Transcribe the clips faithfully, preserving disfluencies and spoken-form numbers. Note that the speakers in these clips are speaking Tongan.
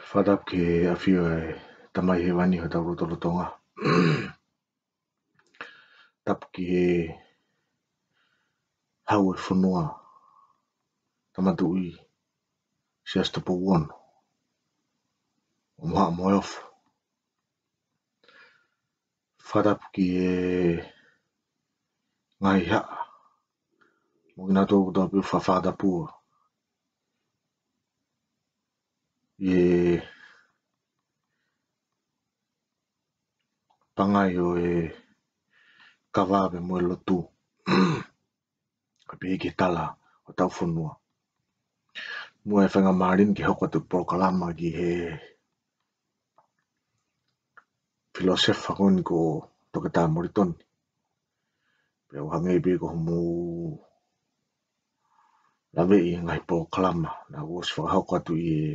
Fakatapu ki he ʻafio ʻa e Tamai Hēvani ʻi hotau lotolotonga. Tapu ki he Hau ʻo e fonua, Tama Tuʻi Siaosi Tupou Ono, ʻo Mahaʻa mo e Ofo. Fakatapu ki he ngaahi haʻa mo kinautolu kotoa pē ʻoku fakatapua ʻi he pangai ʻo e kava pea mo e lotu, kae pehē ki he tala ʻo hotau fonua. Muʻa e faingamālie ni ke hoko atu e polokalama ki he filōsefa ko eni ko Toketā Molitoni. Pea ʻoku hangē pē ko hoʻomou laveʻi e ngaahi polokalama naʻa ku ʻosi fakahoko atu ʻi he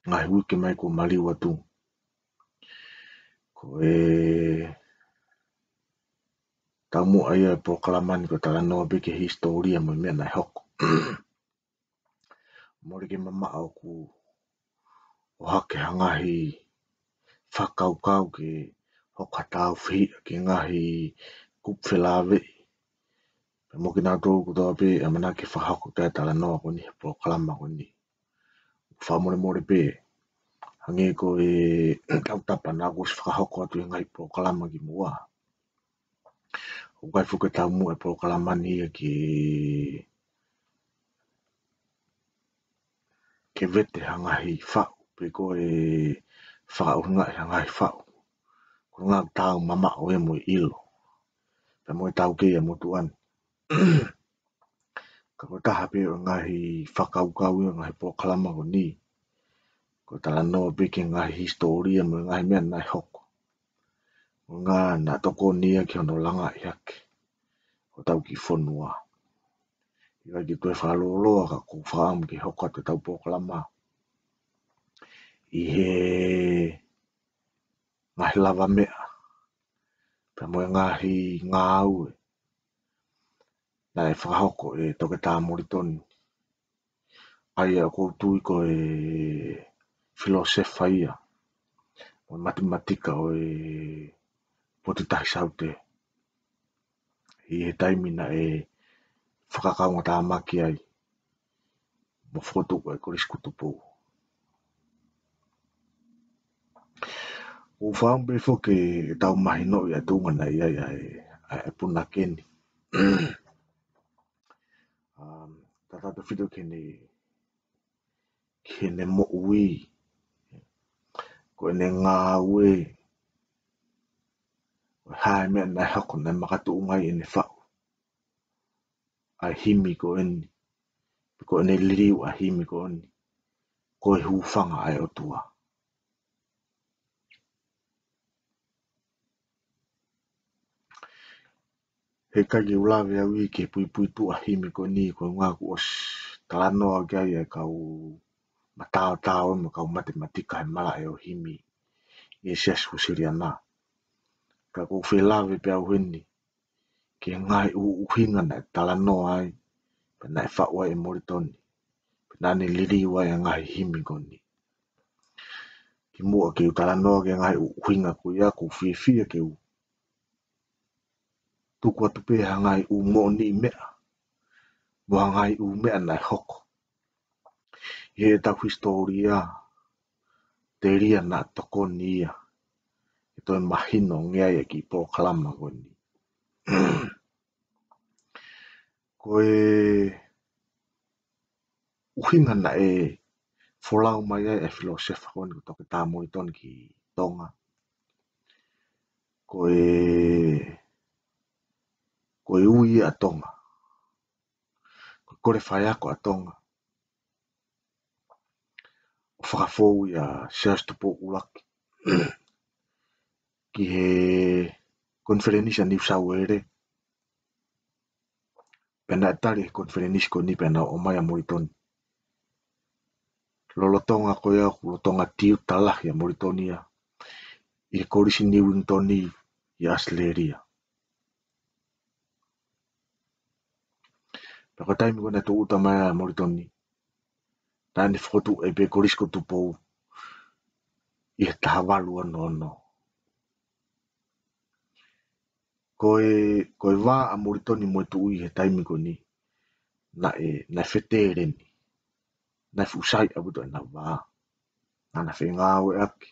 ngaahi uike mai kuo maliu atu, ko e taumuʻa ia e polokalama ni ko e talanoa pē ki he hisitōlia mo e meʻa naʻe hoko. Mole ke mamaʻo ʻoku ʻohake ha ngaahi fakakaukau ke hoko ha tāufehiʻa ki he ngaahi kupu felāveʻi pea mo kinautolu kotoa pē ʻe ʻamanaki ke fakahoko ki ai e talanoa ko eni he polokalama ko eni. Fakamolemole pē, hangē ko e tautapa naʻa ku ʻosi fakahoko atu he ngaahi polokalama kimuʻa, ʻoku ʻikai foki ke taumuʻa e polokalama ni ia ke, ke vete ha ngaahi faʻu, pe ko e fakaʻuhingaʻi ha ngaahi faʻu. Ko e ngaahi taumuʻa mamaʻo ia mo e ʻilo, pea mo e taukei ʻa e motuʻa ni. Ka ko e taha pē ʻo e ngaahi fakakaukau ia ʻo e ngaahi polokalama ko eni, ko e talanoa pē ki he ngaahi hisitōlia mo e ngaahi meʻa naʻe hoko, mo e ngaahi naʻe tokoni ia ki hono langaʻi hake hotau kiʻi fonua. ʻIkai ke toe fakalōloa ka ʻoku ou fakaʻamu ke hoko atu ʻetau polokalama ʻi he ngaahi lavameʻa pea mo e ngaahi ngāue naʻe fakahoko ʻe Toketā Molitoni, ʻa ia ʻoku ou tui ko e filōsefa ia mo e matematika ʻo e Potutahi Saute ʻi he taimi naʻe fakakaungātāmaki ai mo fokotuʻu ʻa e Kolisi ko Tupou. ʻOku ou fakaʻamu pē foki ke tau mahinoʻi ʻa e tuʻunga naʻe ʻi ai ʻa e, ʻa e punake ni. Um, tautautefito ki heʻene, ki heʻene moʻui, ko ʻene ngāue, ko e hā e meʻa naʻe hoko naʻe makatuʻunga ai ʻene faʻu ʻa e himi ko eni, pe ko ʻene liliu ʻa e himi ko eni, Ko e Hūfanga ʻa e ʻOtua. He ʻikai ke u lave au ia ki he puipuituʻa himi ko eni, ko e ʻuhinga kuo ʻosi talanoa ki ai e kau mataotao mo e kau matematika he malaʻe ʻo e himi ʻi he Siasi Uēsiliana. Ka ʻoku ou fie lave pē au heni ki he ngaahi ʻu-, ʻuhinga naʻe talanoa ai, pe naʻe faʻu ai ʻe Molitoni, pe naʻa ne liliu ai e ngaahi himi ko eni. Kimuʻa ke u talanoa ki he ngaahi ʻu-, ʻuhinga ko ia, ʻoku ou fiefia ke u tuku atu pē ha ngaahi ʻū moʻoniʻi meʻa, mo ha ngaahi ʻū meʻa naʻe hoko ʻi heʻetau hisitōlia, telia naʻa tokoni ia ke toe mahino ange ai e kiʻi polokalama ko eni. Ko e ʻuhinga naʻe folau mai ai e filōsefa ko eni ko Toketā Molitoni ki Tonga, ko e, ko e ui ʻa Tonga, ko e kole faiako ʻa Tonga ʻo fakafou ʻia Siaosi Tupou ʻUluaki ki he konifelenisi ʻa Niu Sauele. Pea naʻe tali he konifelenisi ko eni pea nau ʻomai ʻa Molitoni. Lolotonga ko ia ʻoku lolotonga tiuta lahi ʻa Molitoni ia ʻi he Kolisi Niuingitoni ʻi ʻAositelēlia. Pea ko e taimi ko ē naʻe tūʻuta mai ai ʻa Molitoni, naʻá ne fokotuʻu ai pē Kolisi ko Tupou ʻi he taha valu ono ono. Ko e, ko e vā ʻa Molitoni mo e Tuʻi he taimi ko eni, naʻe, naʻe feteleni. Naʻe fuʻu sai ʻaupito ʻena vā. Naʻá na fengāueʻaki.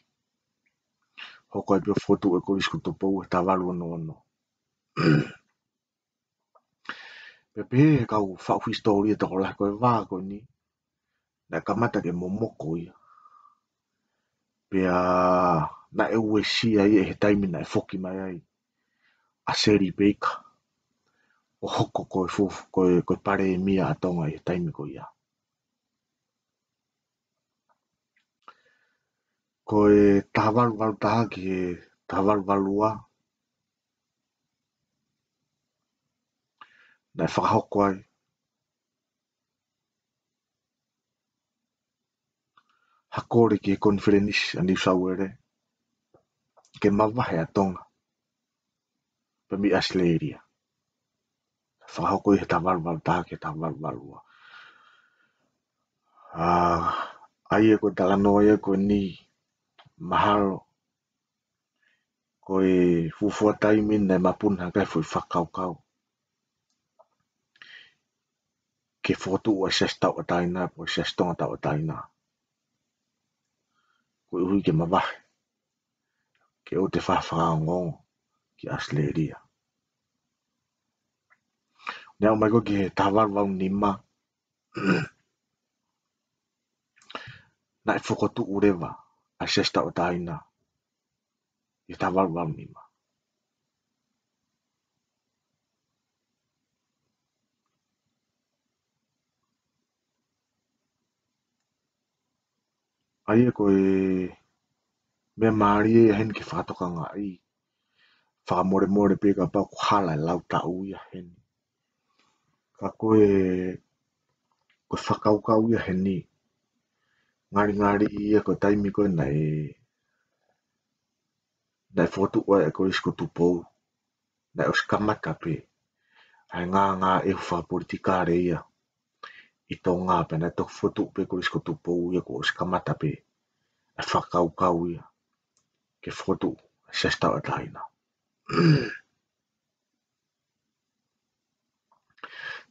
Hoko ai pē ʻo fokotuʻu e Kolisi ko Tupou he taha valu ono ono. Pea pehē ʻe he kau faʻu hisitōlia tokolahi ko e vā ko eni, naʻe kamata ke momoko ia. Pea naʻe uesia ia ʻi he taimi naʻe foki mai ai ʻa Seli Peika ʻo hoko ko e fufu, ko e, ko e palēmia ʻa Tonga ʻi he taimi ko ia. Ko e taha valu valu taha ki he taha valu valu ua, naʻe fakahoko ai ha kole ki he konifelenisi ʻa Niu Sauele ke mavahe ʻa Tonga pea mei ʻAositelēlia. Fakahoko ʻi he taha valu valu taha ki he taha valu valu ua. ʻA, ʻa ia ko e talanoa ia ko eni, mahalo ko e fuofua taimi naʻe mapuna hake ai e foʻi fakakaukau ke fokotuʻu ʻa e Siasi Tauʻatāina, pe ko e Siasi Tonga Tauʻatāina, koeʻuhi ke mavahe, ke ʻoua te fai ha fakaongoongo ki ʻAositelēlia. Naʻe aʻu mai ko ē ki he taha valu valu nima, naʻe fokotuʻu leva ʻa e Siasi Tauʻatāina ʻi he taha valu valu nima. ʻA ia ko e meʻa mālie ia heni ke fakatokangaʻi, fakamolemole pē kapau ko e hala e lau taʻu ia heni. Ka ko e, ko e fakakaukau ia heni, ngalingali ia ko e taimi ko ē naʻe, naʻe fokotuʻu ai e Kolisi ko Tupou, naʻe ʻosi kamata pē ʻa e ngāngāʻehu fakapolitikale ia ʻi Tonga, pea naʻe toki fokotuʻu pē Kolisi ko Tupou ia kuo ʻosi kamata pē ʻa e fakakaukau ia ke fokotuʻu ʻa e Siasi Tauʻatāina.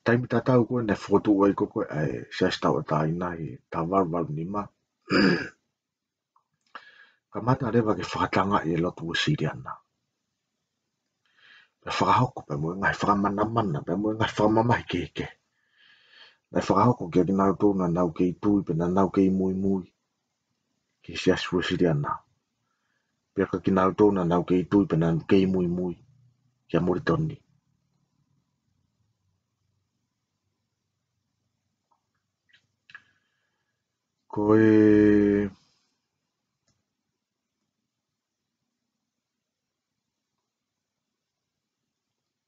Taimi tatau ko ē naʻe fokotuʻu ai ko ē ʻa e Siasi Tauʻatāina ʻi he taha valu valu nima, kamata leva ke fakatangaʻi e lotu Uēsiliana. Pea fakahoko pē mo e ngaahi fakamanamana, pea mo e ngaahi fakamamahi kehekehe. Naʻe fakahoko kia kinautolu naʻa nau kei tui, pea naʻa nau kei muimui ki he Siasi Uēsiliana. Pea kia kinautolu naʻa nau kei tui, pea naʻa nau kei muimui kia Molitoni. Ko e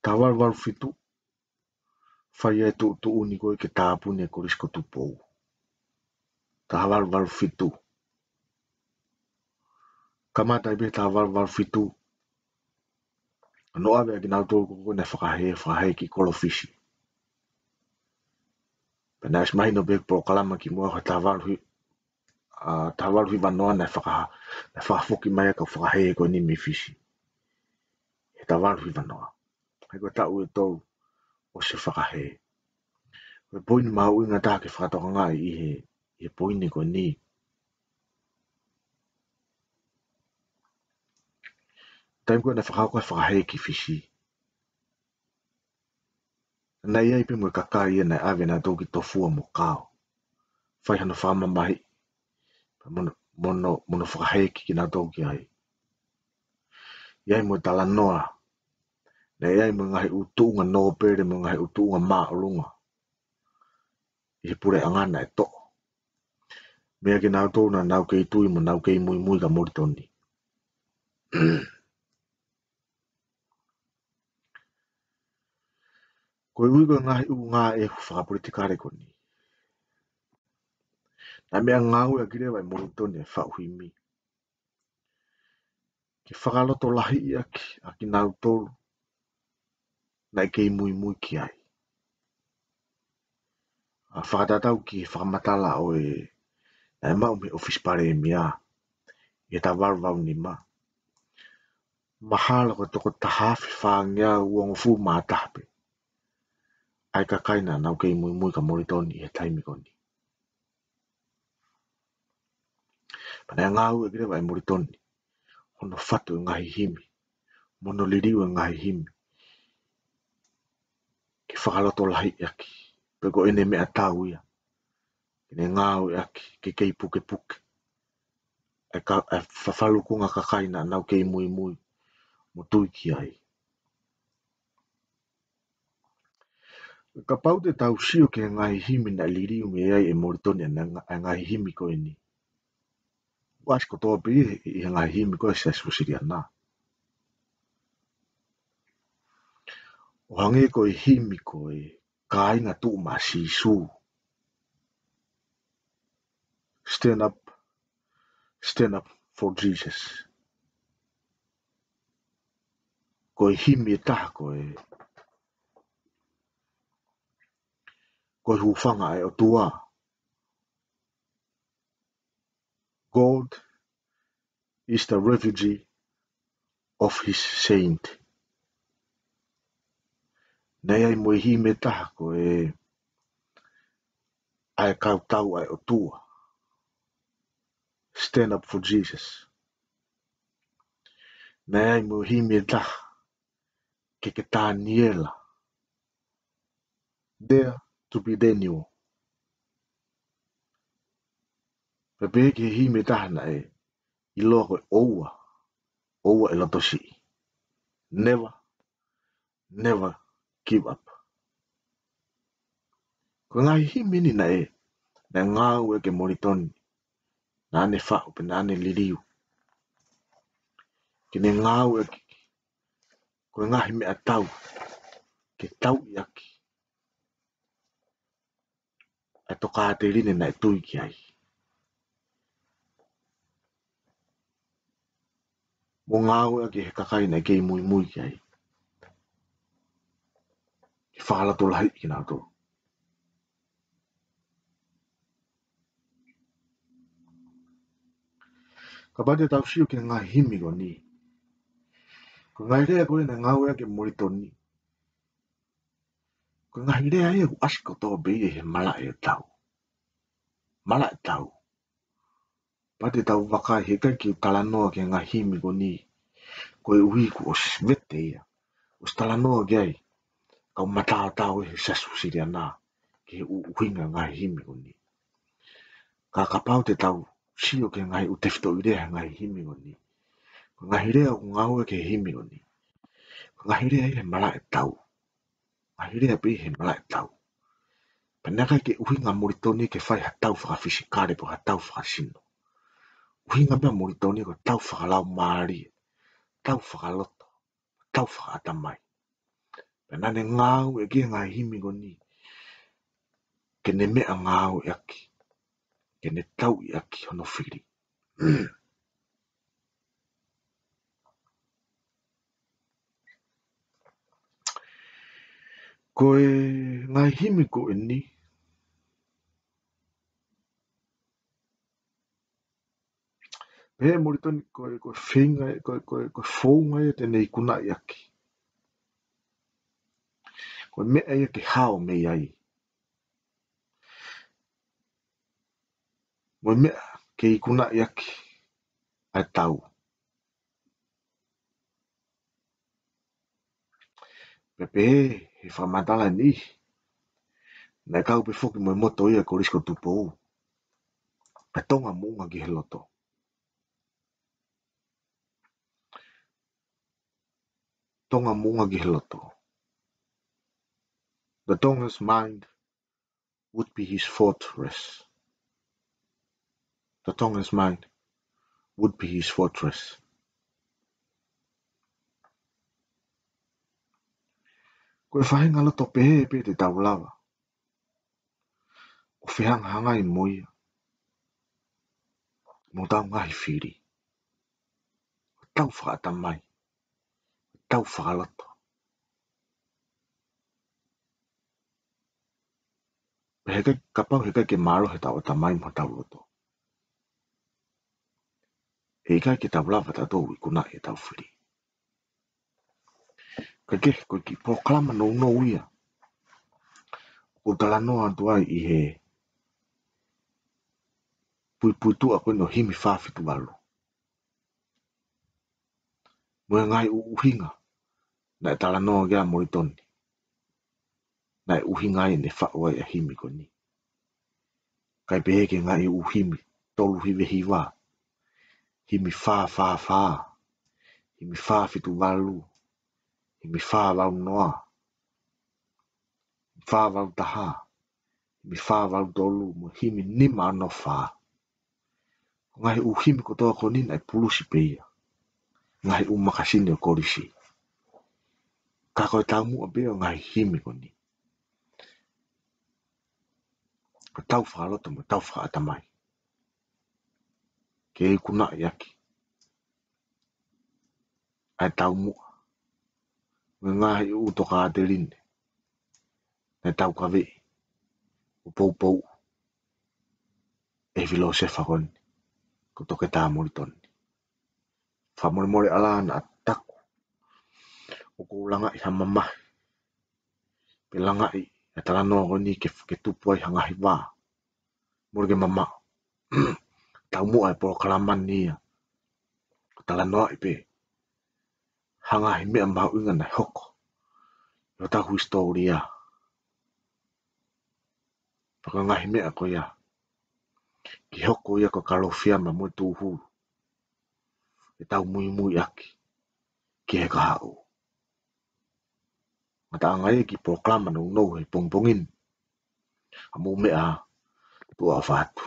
taha valu valu fitu, fai ai e tuʻutuʻuni ko ē ke tāpuni e Kolisi ko Tupou. Taha valu valu fitu. Kamata ai pē taha valu valu fitu, naʻe ʻave ʻa kinautolu ko ē naʻe fakahē, fakahē ki Kolo Fisi. Pea naʻe ʻosi mahino pē polokalama kimuʻa he taha valu hi-, ʻa, taha valu hiva noa naʻe faka-, naʻe fakafoki mai ʻa e kau fakahē ko eni mei Fisi. He taha valu hiva noa. He ko e taʻu ʻe tolu ʻosi e fakahē. Ko e poini mahuʻinga taha ke fakatokangaʻi ʻi he, ʻi he poini ko eni. Taimi ko ē naʻe fakahoko ai e fakahē ki Fisi, naʻe ʻi ai pē mo e kakai ia naʻe ʻave nautolu ki Tofua mo Kao, fai hano fakamamahiʻi, mo hono, mo hono, mo hono fakahē kinautolu ki ai. ʻI ai mo e talanoa, naʻe ʻi ai mo e ngaahi ʻū tuʻunga nōpele, mo e ngaahi ʻū tuʻunga māʻolunga ʻi he puleʻanga naʻe toʻo meia kinautolu naʻa nau kei tui mo nau kei muimui kia Molitoni. Koeʻuhi ko e ngaahi ʻū ngāue fakapolitikale ko eni, naʻe meʻangāueʻaki leva ʻe Molitoni e faʻu himi ke fakalotolahiʻi ʻaki ʻa kinautolu naʻe kei muimui ki ai. ʻA, fakatatau ki he fakamatala ʻo e, naʻe maʻu mei he ʻofisi palēmia ʻi he taha valu valu nima. Mahalo ko e toko taha afe fāngeau uongofulu mā taha pē ʻa e kakai naʻa nau kei muimui kia Molitoni ʻi he taimi ko eni. Pea naʻe ngāueʻaki leva ʻe Molitoni hono fatu e ngaahi himi, mo hono liliu e ngaahi himi, ke fakalotolahiʻaki, pe ko ʻene meʻatau ia, ke ne ngāueʻaki ke kei pukepuke ʻa e ka-, ʻa e fafalukunga kakai naʻa nau kei muimui mo tui ki ai. Kapau te tau sio ki he ngaahi himi naʻe liliu mei ai ʻe Molitoni ʻa e nga-, ʻa e ngaahi himi ko eni, ʻoku ʻasi kotoa pē ʻi he, ʻi he ngaahi himi ko ē ʻa e Siasi Uēsiliana. ʻO hangē ko e himi ko e Kāinga Tuʻu maʻa Sīsū. Stand up, stand up for Jesus. Ko e himi ʻe taha ko e, ko e Hūfanga ʻa e ʻOtua. God is the refuge of his saint. Naʻe ʻi ai mo e himi ʻe taha ko e, ʻa e Kau Tau ʻa e ʻOtua. Stand up for Jesus. Naʻe ʻi ai mo e himi ʻe taha, Keke Taniela. Dare to be Daniel. Pea pehē ki he himi ʻe taha naʻe ʻiloa ko e ʻOua, ʻOua ʻe Loto Siʻi. Never, never give up. Ko e ngaahi himi ni naʻe, naʻe ngāueʻaki ʻe Molitoni, naʻa ne faʻu pe naʻa ne liliu, ke ne ngāueʻaki ko e ngaahi meʻatau ke tauʻi ʻaki ʻa e tokāteline naʻe tui ki ai, mo ngāueʻaki ʻe he kakai naʻe kei muimui ki ai, ke fakalotolahiʻi kinautolu. Kapau te tau sio ki he ngaahi himi ko eni, ko e ngaahi lea ko ē naʻe ngāueʻaki ʻe Molitoni, ko e ngaahi lea ia ʻoku ʻasi kotoa pē ia ʻi he malaʻe tau. Malaʻe tau. Pea te tau vakai, heʻikai ke u talanoa ki he ngaahi himi ko eni, koeʻuhi kuo ʻosi vete ia, ʻosi talanoa ki ai kau mataotao ʻi he Siasi Uēsiliana ki he ʻu-, ʻuhinga ngaahi himi ko eni. Ka kapau te tau sio ki he ngaahi ʻū tefitoʻi lea he ngaahi himi ko eni, ko e ngaahi lea ʻoku ngāueʻaki he himi ko eni, ko e ngaahi lea ia he malaʻe tau. Ngaahi lea pē he malaʻe tau. Pea naʻe ʻikai ke ʻuhinga ʻa Molitoni ke fai ha tau fakafisikale pe ha tau fakasino. ʻUhinga pē ʻa Molitoni ko e tau fakalaumālie, tau fakaloto, tau fakaʻatamai. Pea naʻa ne ngāueʻaki e ngaahi himi ko eni ke ne meʻangāueʻaki, ke ne tauʻi ʻaki hono fili. Ko e ngaahi himi ko eni, pehē ʻe Molitoni ko e, ko e feinga, ko e, ko e, ko e founga ia te ne ikunaʻi ʻaki, ko e meʻa ia ke hao mei ai, mo e meʻa ke ikunaʻi ʻaki ʻa e tau. Pea pehē ʻe he fakamatala ʻe niʻihi, naʻe kau pē foki mo e moto ia ʻa e Kolisi ko Tupou, pea Tonga moʻunga ki he loto. Tonga moʻunga ki he loto. The Tongan's mind would be his fortress. The Tongan's mind would be his fortress. Ko e faʻahinga loto pehē pē te tau lava ʻo fehangahangai mo ia, mo hotau ngaahi fili, tau fakaʻatamai, tau fakaloto. He ʻikai, kapau he ʻikai ke mālohi hotau ʻatamai mo hotau loto, he ʻikai ke tau lava tautolu ʻo ikunaʻi ʻetau fili. Kae kehe, ko e kiʻi polokalama nounou ia ʻoku ou talanoa atu ai ʻi he puipuituʻa ko eni ʻo e himi fā fitu valu. Mo e ngaahi ʻuhinga naʻe talanoa ki ai ʻa Molitoni, naʻe ʻuhinga ai ʻene faʻu ai ʻa e himi ko eni. Kae pehē ki he ngaahi ʻū himi tolu hiva hiva, himi fā fā fā, himi fā fitu valu, himi fā valu noa, fā valu taha, himi fā valu tolu, mo e himi nima ono fā. Ko e ngaahi ʻū himi kotoa ko eni naʻe pulusi pē ia, ngaahi ʻū makasini ʻo e kolisi. Ka ko e taumuʻa pē ia ʻo e ngaahi himi ko eni, ko ʻetau fakaloto mo ʻetau fakaʻatamai ke ikunaʻi ʻaki ʻa e taumuʻa mo e ngaahi ʻū tokāteline naʻe taukaveʻi ʻo poupou ʻe he filōsefa ko eni ko Toketā Molitoni. Fakamolemole ʻalā naʻa taku ʻoku ou langaʻi ha mamahi, pe langaʻi ʻa e talanoa ko eni ke, ke tupu ai ha ngaahi vā. Mole ke mamaʻo. Taumuʻa e polokalama ni ia ʻo talanoaʻi pē ha ngaahi meʻa mahuʻinga naʻe hoko ʻi hotau hisitōlia. Pea ko e ngaahi meʻa ko ia ke hoko ia ko e kalofiama mo e tūhulu ʻetau muimui ʻaki ki he kahaʻu. Ngataʻanga ia e kiʻi polokalama nounou he pongipongi ni. ʻA mou meʻa ā, tuʻa ʻofa atu.